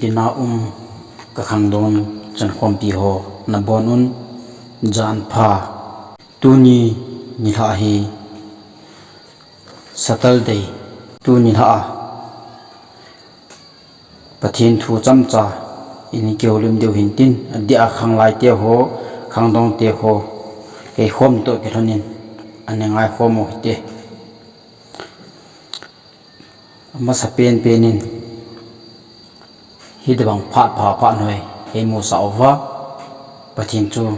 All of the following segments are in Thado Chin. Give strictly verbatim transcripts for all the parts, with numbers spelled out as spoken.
Tina um ka khangdong chankhompi ho nabonun janpha. Tuni nilhah hi Saturday, tuni nilhah a Pathen thu chomcha in kihoulim diu hintin, adeh a khanglai te ho, khangdong te ho, keikhom toh kilhonin ana ngaikhom u hite. Amasa penpen in hitobang phat pha phat hoi eimusah uva, Pathen chu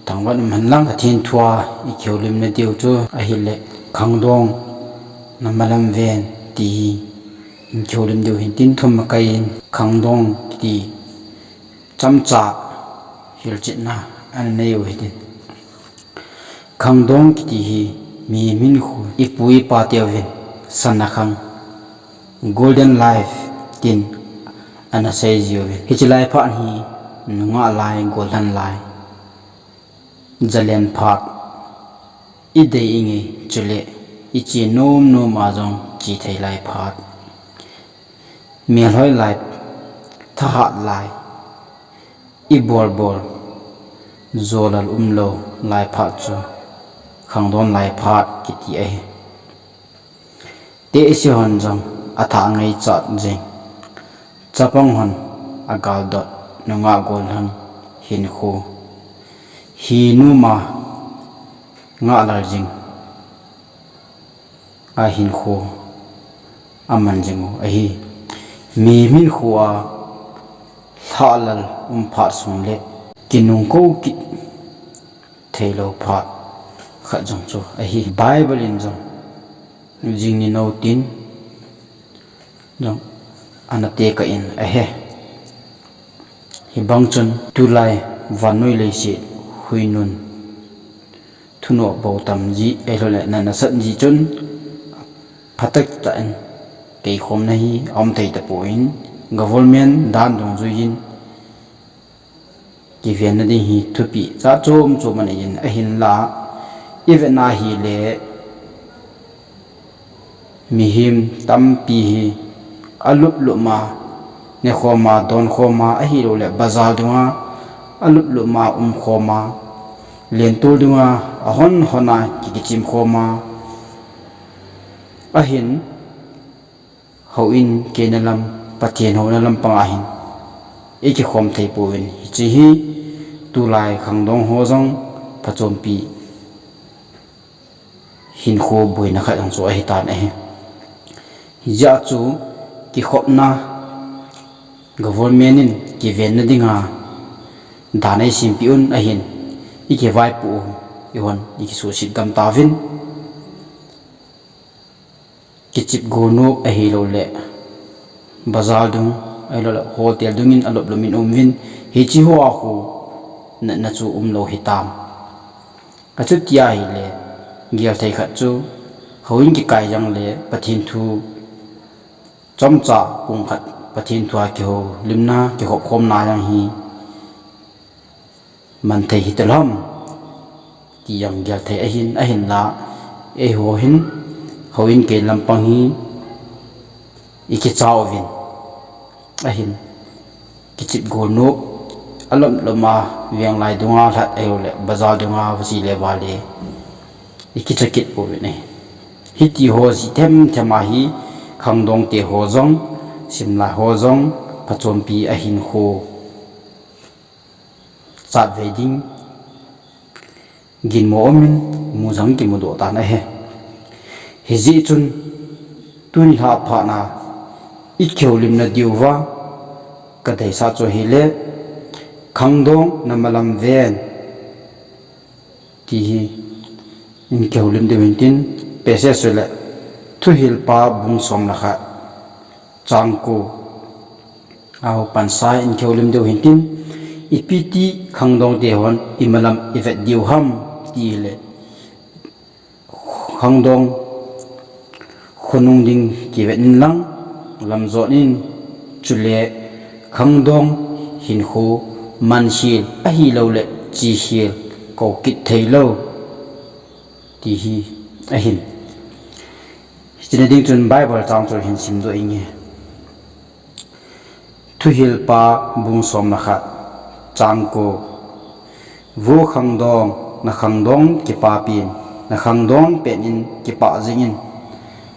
thangvah in umhen lang. Pathen thua ikihoulimna diu chu ahile, khangdong namalam ven ti hi in kihoulim diu hintin, thum a kai in khangdong kiti chomcha hilchetna ana nei u hitin. Khangdong kiti hi mihem hinkho, ipu ipa teuvin sana khang, golden life tin ana seijiuvin. Hiche lai phat hi nungah lai, gollhang lai, jalen phat, idei ingei, chule iche nom nom a jong che thei lai phat, melhoi lai, thahat lai, ibolbol, jolal umlou lai phat chu khangdong lai phat kiti ahi. Tehse hon jong athah ngaichat jing, chapang hon agaldot, nungah gollhang hinkho, hi nom a ngahlel jing a hinkho aman jing u ahi. Mihem hinkho a lhahlel um phat sung le kinungkou kit theilou phat khat jong chu ahi. Bible in jong jing ni nou tin jong ana tekah in ahi. Hibang chun tulai vannoi leiset huinun thunoh bou tam ji, ahilouleh na nasat ji chun phatah tah in keikhomna hi aum thei tapon, government dan dungjuiyin kivenna ding hi thupi jat chom chom anei in, ahinla ivet na hile mihem tampi hi aluplup ma nekhom a, donkhom a, ahilouleh bazar dunga aluplup ma umkhom a, lentol dunga ahon hon a ki, kichim khom a, ahin houin keina lam, Pathen houna lampang a hin ikikhom thei pouvin, hiche hi tulai khangdong ho jong phachompi hinkho boina khat jong chu ahitan ahi. Hijeh chun kikhopna government in kivenna dinga dan eisempeh un, ahin ikivaipoh u, eihon ikisuhset gam tauvin. Kichep golnop ahilouleh bazar dung, ahilouleh hotel dungin aluplup in umuvin, hiche hoa khu natna chu umlou hitam. Achuti ahile, gel thei khat chu, houin kikai jongle Pathen thu chomcha pung khat Pathen thua kihoulimna, kikhopkhomna jong hi man thei hite lhom ti jong gel thei ahin, ahinla eiho hin houin kei lampang hi ikicha uvin, ahin kichep golnop, aluplup a venglai dunga lhat ahilouleh bazar dunga vache le vale ikicha kit pouvin ahi. Hiti ho jeh themthem a hi khangdong te ho jong, simlai ho jong phachompi a hinkho chatvei ding ginmo umin, mujang kimudoh tan ahi. Hijeh chun tuni lha phat na ikihoulimna diuva kadeisah chu ahile, khangdong namalam ven ti hi in kihoulim diu hintin, passage chule Thuhilpa bung som le khat, chang ko a pansa in kihoulim diu hintin, ipi ti khangdong te hon imalam ivet diu ham tile, khangdong khonung ding kivet in lang, lamjot in, chule khangdong hinkho mankhel ahilouleh chekhel kou kit theilou ti hi ahin. Hiche na ding chun Bible chang chu hin simdoh inge. Thuhilpa bung somna khat, chang ko. Vo khangdong, na khangdong kipapin, na khangdong penin kipah jingin,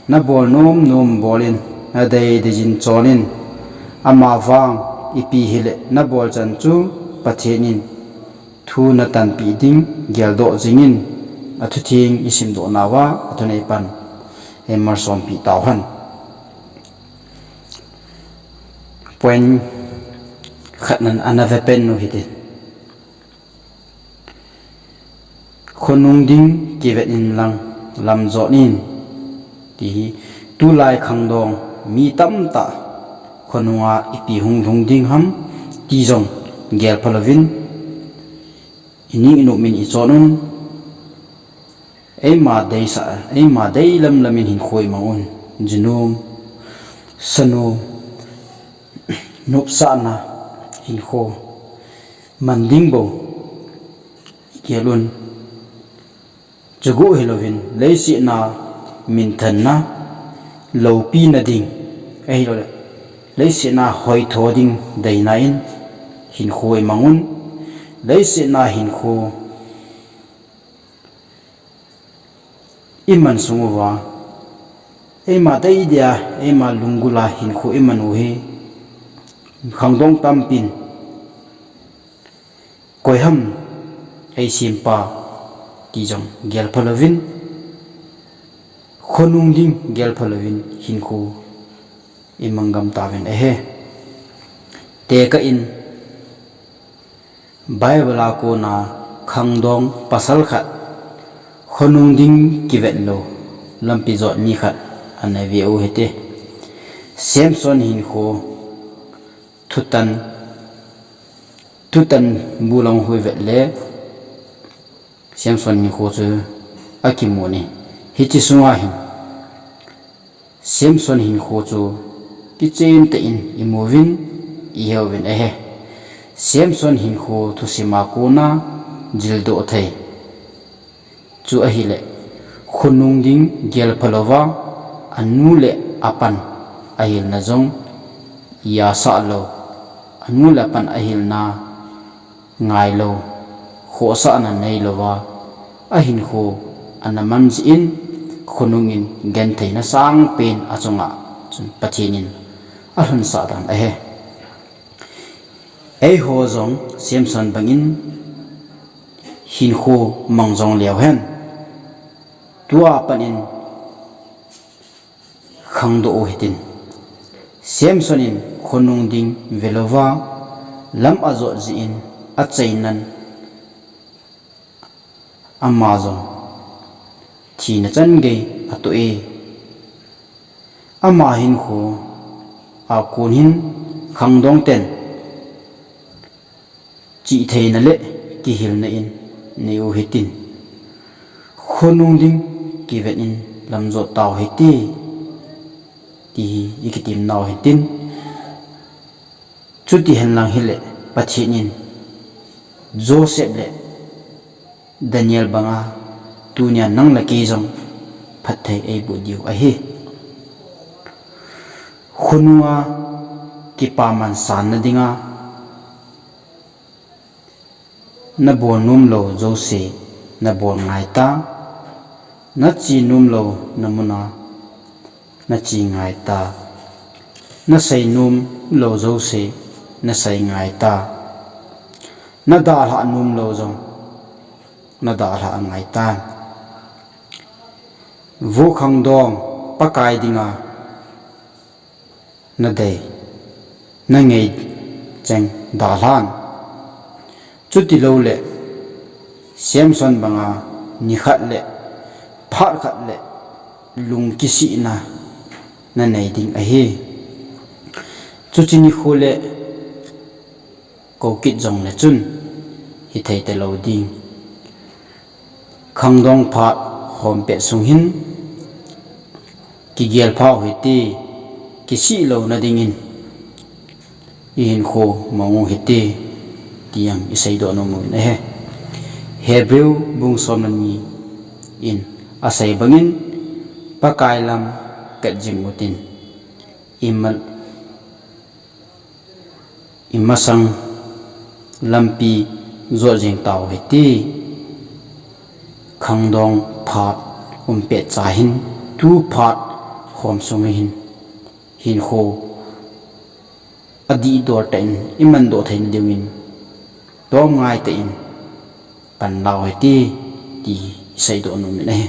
na bol nom nom bolin, na dei deijin chonin, amavang ipi hile na bol chan chu Pathen in thu na tanpeh ding geldoh jingin, athutheng isimdoh nauva athunei pan eimalsompi tauhen. Point khat nan ana vepen nu hitin. Khonung ding kivet in lang lam jot in, ti hi tulai khangdong mi tamtah khonunga ipi hung lhung ding ham ti jong gelphalouvin, ining inumin ichon un. Eima deisah, eima deilam lamin hinkho imang un. Jinom, sanom, nopsahna hinkho man ding bou igel un. Chuguh hilouvin, leiset a minthanna, loupina ding, ahilouleh leiset a hoitho ding deina in hinkho imang un. Leiset a hinkho iman sung uva, eima dei dia, eima lunggula hinkho iman u hi, khangdong tampin, koi ham eisempa ti jong gelphalouvin, khonung ding gelphalouvin hinkho imang gam tauvin ahi. Tekah in, Bible a kona khangdong pasal khat, khonung ding kivet lou, lampi jot ni khat ana ve u hite. Samson hinkho thutan, thutan bu lang hui vet le, Samson hinkho chu akimun ahi. Hiche sunga hin, Samson hinkho chu kichen tah in imuvin, iheuvin ahi. Samson hinkho thusim a kona jildoh thei chu ahile, khonung ding gelphalouva, anu le apan ahilna jong asah lou, anu le apan ahilna ngailou, khohsahna neilouva, ahinkho ana man jeh in, khonung in gentheina sangpen achunga chun Pathen in alhunsah dan ahi. Eiho jong Samson bangin hinkho mang jong leu hen, tua pat in khangdoh u hitin. Samson in khonung ding velouva, lam ajot jeh in achainan ama jong thina chan gei atoh e. Ama hinkho a kon hin khangdong ten chihtheina le kihilna in nei u hitin. Khonung ding kivet in lam jot tau hite, ti hi ikitem nau hitin. Chuti henlang hile, Pathen in Joseph le Daniel banga tunia nang le kei jong phatthei eiboh diu ahi. Khonunga kipaman sanna dinga, nabol nomlou jouse nabol ngai ta, nache nomlou namuna nache ngai ta, nasei nomlou jouse nasei ngai ta, nadalhah nomlou jong nadalhah ngai ta. Vo khangdong, Pakai dinga nadei, nangei cheng dalhan. Chuti loule, Samson banga nikhat le phat khat le lungkisihna nanei ding ahi. Chuche nikho le kou kit jongle chun hithei talou ding. Khangdong phat hompet sung hin kigelpha u hite, kisih louna dingin ihinkho mang u hite, ti jong iseidoh nom uvin ahi. Hebrew bung somleni in asei bangin, Pakai lam kat jing utin, imal- Imasang lampi jot jeng tau hite. Khangdong phat um pet cha hin tu phat khom sung hin hinkho adih dol tah in iman doh thei diuvin tom ngai tah in pan lau hite ti isei doh nom in ahi.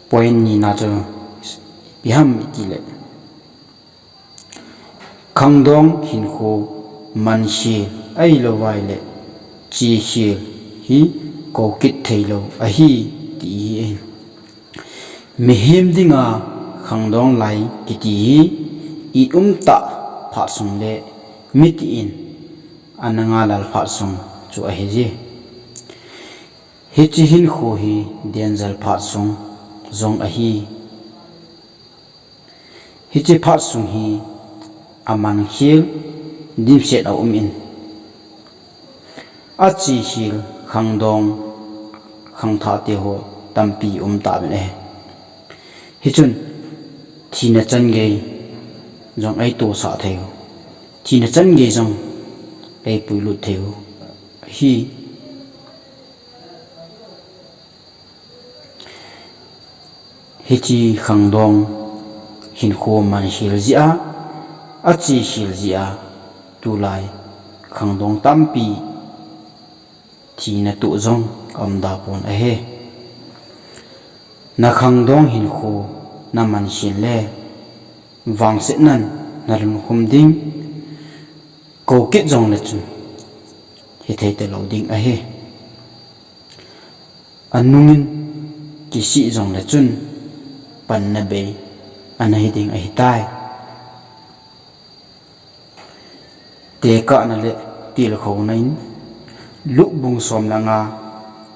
Point ni na chu ipi ham iti le, khangdong hinkho mankhel ahilou vai le chekhel hi kou kit thei lou ahi ti hi ahi. Mihem dinga khangdong lai kiti hi i um tah phat sung le miti in ana ngalal phat sung chu ahi ji. Hiche hinkho hi danger phat sung jong ahi. Hiche phat sung hi amankhel dimset a um in, achekhel khangdong khangthah te ho tampi um tauvin ahi. Hichun thina changei jong eitohsah thei u, thina changei jong eipuilut thei u ahi. Hiche khangdong hinkho mankhel jeh a, achekhel jeh a, tulai khangdong tampi thina toh jong aum da pon ahi. Na khangdong hinkho na mankhel le vangsetnan na lungkhum ding, kou kit jong le chun hithei talou ding ahi. Anungin kisih jong le chun panna bei ana hi ding ahitai. Tekahna le tilkhouna in Luke bung som le nga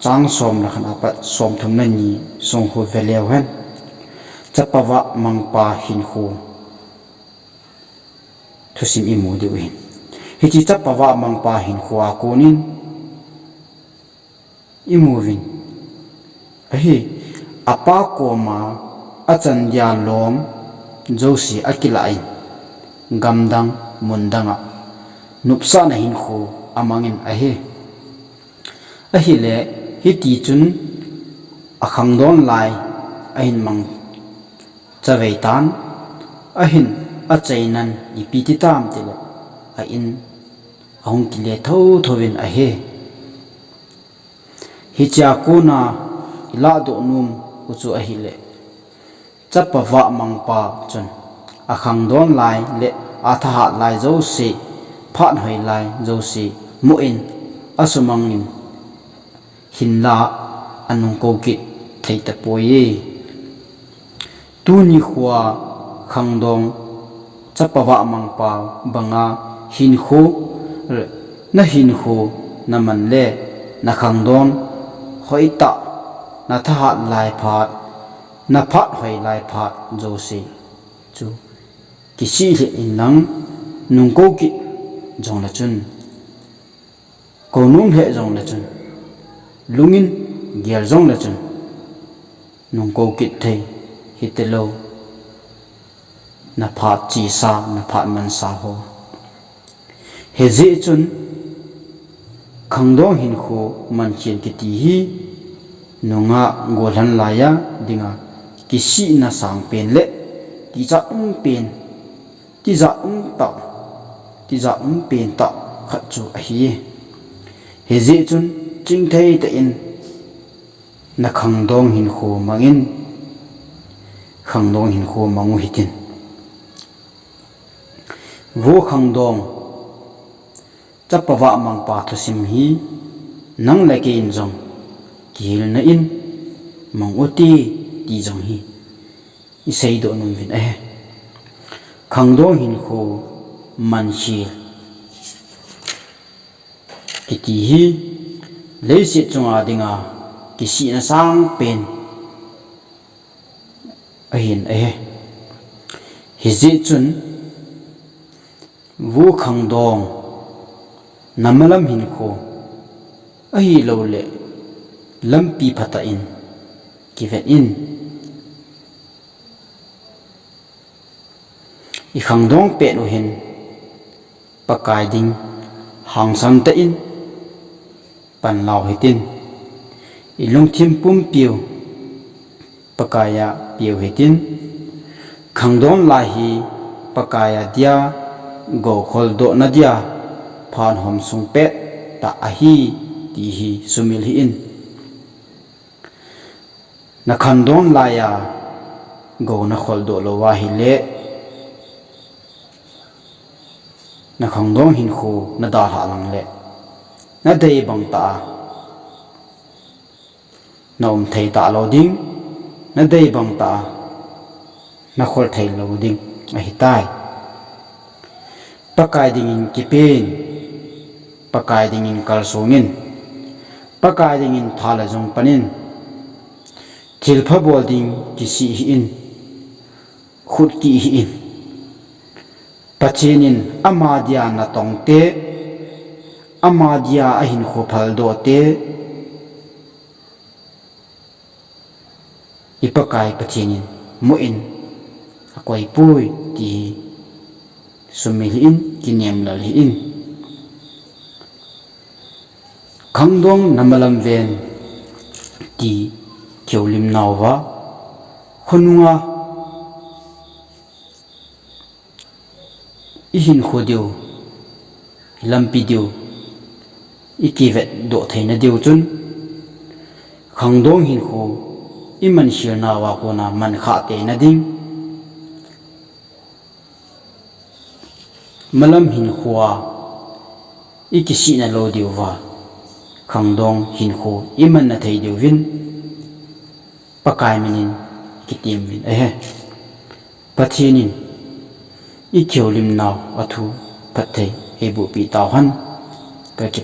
chang som le khat apat som thum le ni sung khu ve leu hen, chapa vahmangpa hinkho thusim imu diu ahin. Hiche chapa vahmangpa hinkho a konin imuvin ahi, apa koma achan dia lom jouse akilah in, gamdang mundang a nopsahna hinkho amangin ahi. Ahile hiti chun akhangdong lai ahin mang chavei tan, ahin achainan ipi ti tam tile, a in ahung kile thotho in ahi. Hichea kona ilah doh nom u chu ahile, chapa vahmangpa chun akhangdong lai le athahat lai jouse, phat hoi lai jouse moh in asumangin hinla anung kou kit thei tapoi. Tuni khoa khangdong chapa vahmangpa banga hinkho, na hinkho na man le na khangdong hoitah, na thahat lai phat, na phat hoi lai phat jouse chu kisih lheh inlang nung kou kit jong le chun, kou nom lheh jong le chun, lungin gel jong le chun, nung kou kit thei hitelou, na phat chesa, na phat mansa ho. Hijeh chun khangdong hinkho mankhel kiti hi nungah gollhang laiya dinga kisihna sangpen le kichat umpen, tijat umtah, tijat umpen tah khat chu ahi. Hijeh chun chingthei tah in na khangdong hinkho mangin, khangdong hinkho mang u hitin. Vo khangdong, chapa vahmangpa thusim hi nang le kei in jong kihilna in mang u hite ti jong hi isei doh nom uvin ahi. Khangdong hinkho mankhel kiti hi leiset chunga dinga kisihna sangpen ahin ahi. Hijeh chun vo khangdong, na malam hinkho ahilou le lampi phatah in kivet in. I khangdong pet u hin Pakai ding hangsan tah in pan lau hitin, i lungthim pumpiu Pakai a piu hitin, khangdong lai hi Pakai a dia gou kholdohna dia phan hom sung pet tah ahi ti hi sumil hih in. Na khangdong lai a gou na kholdoh lou ahile, na khangdong hinkho na dalhah lang le, na dei bang tah a na um thei talou ding, na dei bang tah a na khol thei lou ding ahitai. Pakai dingin kipen, Pakai dingin kalsong in, Pakai dingin tha le jong pan in, thilpha bol ding kisih hih in, khut kih hih in. Pathen in ama dia natong te, ama dia ahinkho phaldoh te, i Pakai Pathen in mu in akoi poi ti hi sumil hih in, kinem lal hih in. Khangdong na malam ven ti kihoulim nauva, khonunga i hinkho diu, i lampi diu, i kivetdoh theina diu chun, khangdong hinkho i mankhel nauva kona mankhah teina ding, malam hinkho a i kisihna lou diuva, khangdong hinkho i manna thei diuvin, Pakai minin kitem uvin ahi. Pathen in i kihoulim nau a thu phatthei eiboh peh tauhen. Ka ki